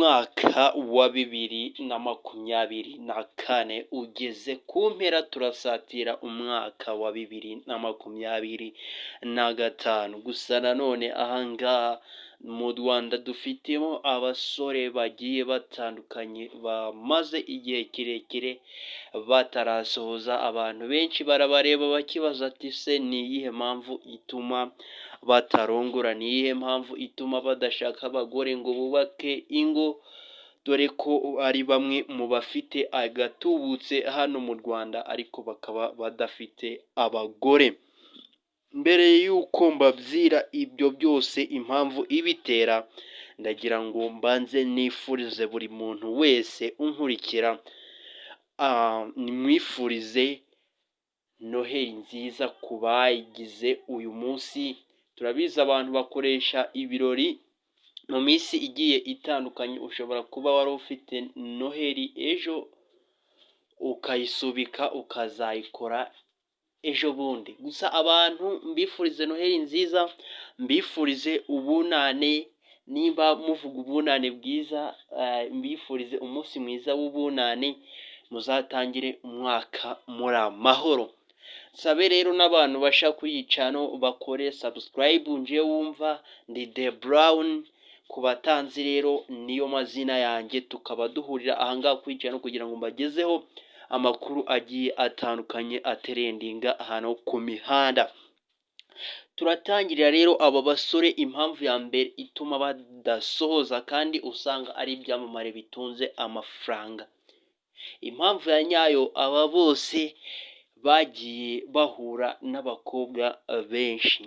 Umwaka wa 2024 ugeze ku mpera, turasatira umwaka wa 2025. Gusa nanone ahangaha mu Rwanda dufitemo abasore bagiye batandukanye bamaze igihe kirekire batarasohoza. Abantu benshi barabareba bakibaza ati: "Se ni iyihe mpamvu ituma batarongora? Ni iyihe mpamvu ituma badashaka abagore ngo bubake ingo?" Dore ko ari bamwe mu bafite agatubutse hano mu Rwanda, ariko bakaba badafite abagore. Mbere y'uko mbabwira ibyo byose impamvu ibitera, ndagira ngo mbanze nifurize buri muntu wese unkurikira, mwifurize Noheli nziza ku bayigize uyu munsi. Turabizi, abantu bakoresha ibirori mu minsi igiye itandukanye. Ushobora kuba wari ufite Noheli ejo, ukayisubika ukazayikora ejo bundi. Gusa abantu mbifurize Noheli nziza, mbifurize ubunane. Nimba muvuga ubunane bwiza, mbifurize umunsi mwiza w'ubunane, muzatangire umwaka muri amahoro. Nsabe rero n'abantu basha kuyicano bakore subscribe. Nje wumva ndi The Brown, ku batanzi rero niyo mazina yanjye. Tukaba duhurira ahangaha kuri channel kugira ngo mbagezeho amakuru agiye atandukanye atrendinga ahantu ku mihanda. Turatangirira rero aba basore, impamvu ya mbere ituma badasohoza kandi usanga ari ibyamamare bitunze amafaranga. Impamvu ya nyayo, aba bose bagiye bahura n'abakobwa benshi.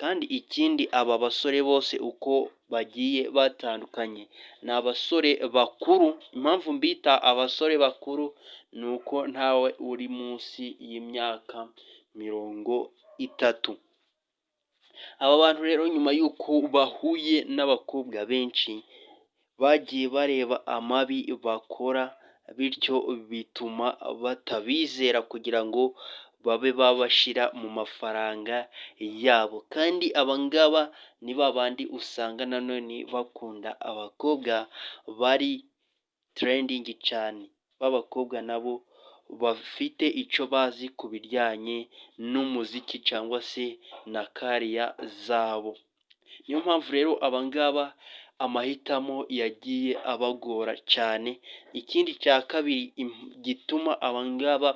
Kandi ikindi, aba basore bose uko bagiye batandukanye ni abasore bakuru. Impamvu mbita abasore bakuru ni uko ntawe uri munsi y'imyaka 30. Aba bantu rero, nyuma y'uko bahuye n'abakobwa benshi, bagiye bareba amabi bakora, bityo bituma batabizera kugira ngo babe babashyira mu mafaranga yabo. Kandi abangaba ni babandi usanga nanone bakunda abakobwa bari trending cyane, b'abakobwa nabo bafite icyo bazi ku bijyanye n'umuziki cyangwa se na career zabo. Niyo mpamvu rero abangaba amahitamo yagiye abagora cyane. Ikindi cya kabiri gituma abangaba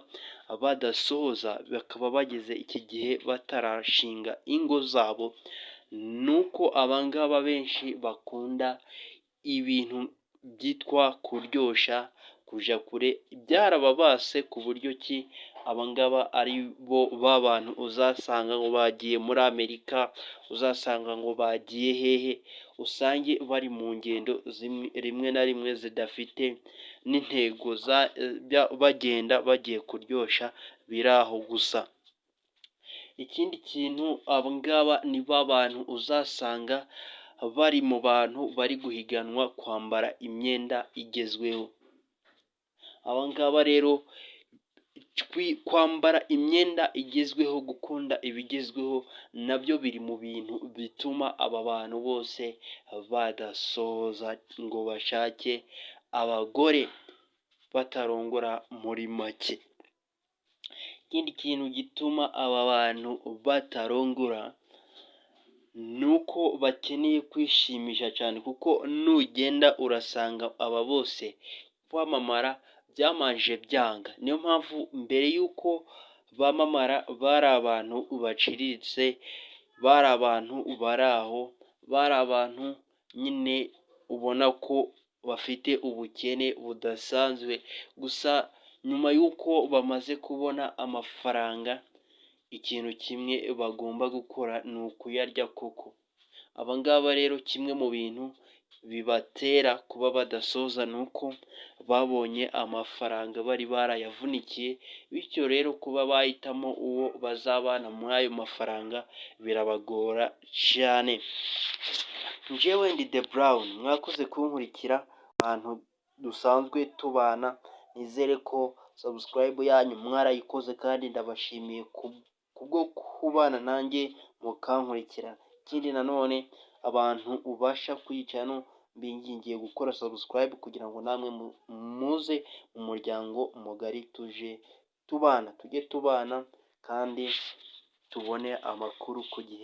badasohoza, bakaba bageze iki gihe batarashinga ingo zabo, ni uko abangaba benshi bakunda ibintu byitwa kuryoshya, kujya kure. Byarababase ku buryo ki abangaba ari bo bantu uzasanga ngo bagiye muri Amerika, uzasanga ngo bagiye hehe, usange bari mu ngendo rimwe na rimwe zidafite n'intego, bagenda bagiye kuryoshya biri aho gusa. Ikindi kintu, abangaba ni ba bantu uzasanga bari mu bantu bari guhiganwa kwambara imyenda igezweho. Abangaba rero, kwambara imyenda igezweho, gukunda ibigezweho, nabyo biri mu bintu bituma aba bantu bose badasoza ngo bashake abagore, batarongora muri make. Ikindi kintu gituma aba bantu batarongora ni uko bakeneye kwishimisha cyane, kuko nugenda urasanga aba bose kwamamara byamanje byanga. Niyo mpamvu mbere y'uko bamamara bari abantu baciriritse, bari abantu bari aho, bari abantu nyine ubona ko bafite ubukene budasanzwe. Gusa nyuma y'uko bamaze kubona amafaranga, ikintu kimwe bagomba gukora ni ukuyarya koko. Aba ngaba rero, kimwe mu bintu bibatera kuba badasoza ni uko babonye amafaranga bari barayavunikiye, bityo rero kuba bahitamo uwo bazabana muri ayo mafaranga birabagora cyane. Njyewe ndi The Brown, mwakoze kunkurikira, abantu dusanzwe tubana. Nizere ko subscribe yanyu mwarayikoze, kandi ndabashimiye kubwo kubana nanjye mukankurikira. Ikindi nanone, abantu ubasha kwica. Mbingingiye gukora subscribe kugira ngo namwe muze mu muryango mugari, tuje tubana, tujye tubana kandi tubone amakuru ku gihe.